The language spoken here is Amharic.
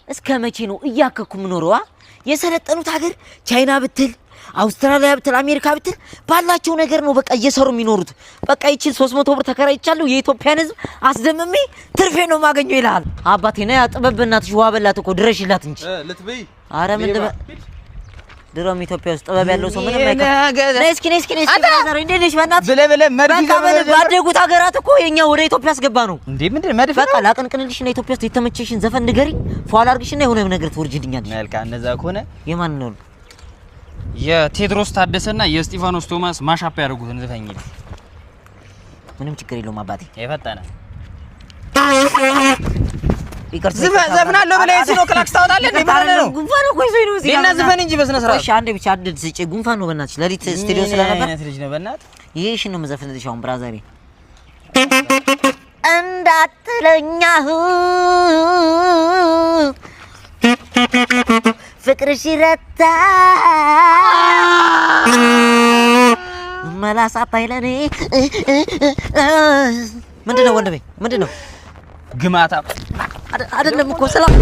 እስከ መቼ ነው እያከኩ የምኖረዋ? የሰለጠኑት ሀገር ቻይና ብትል፣ አውስትራሊያ ብትል፣ አሜሪካ ብትል ባላቸው ነገር ነው በቃ እየሰሩ የሚኖሩት። በቃ ይችን 300 ብር ተከራይቻለሁ፣ የኢትዮጵያን ሕዝብ አስደምሜ ትርፌ ነው የማገኘው ይልሃል። አባቴ ና ጥበብ፣ በእናትሽ ውሃ በላት እኮ፣ ድረሽላት እንጂ። ልትበይ። አረ ምን ድሮም ኢትዮጵያ ውስጥ ጥበብ ያለው ሰው ምንም አይከፍልም። ነይ እስኪ፣ ነይ እስኪ፣ ነይ እስኪ brother፣ እንዴት ነሽ? በእናትሽ። ብለህ ብለህ መድፍ በቃ ይዘህ በል፣ ባደጉት ሀገራት እኮ የኛ ወደ ኢትዮጵያ አስገባ ነው። እንዴ፣ ምንድን ነው መድፍ በቃ ነው? ላቀንቅንልሽ እና ኢትዮጵያ ውስጥ የተመቸሽን ዘፈን ንገሪኝ። ፏ ላድርግሽና የሆነ ነገር ትወርጅልኛለሽ። መልካም፣ እንደዛ ከሆነ የማን ነው? የቴዎድሮስ ታደሰና የስጢፋኖስ ቶማስ mashup ያደርጉትን ዝፈኝልኝ። ምንም ችግር የለውም አባቴ። የፈጠነ ይቅርታ። ዘፍናለሁ ብለህ ሲኖ ክላክስ ታወጣለህ እንዴ? ምን ሆነህ ነው? ጉንፋን እኮ ይዞኝ ነው እዚህ እና ጋር። ዝፈን እንጂ በስነ ስርዓት። እሺ፣ አንዴ ብቻ አንድ ስጪ። ጉንፋን ነው በእናትሽ፣ ሌሊት ስቱዲዮ ስለነበር። ምን አይነት ልጅ ነው በእናትህ? ይሄ እሺ ነው የምዘፍንልሽ አሁን brother ኤ። እንዳትለኛህ ፍቅርሽ ይረታ መላሳት አይለኔ። ምንድን ነው ወንድሜ? ምንድን ነው? ግማታ። አይደለም እኮ፣ ሰላም።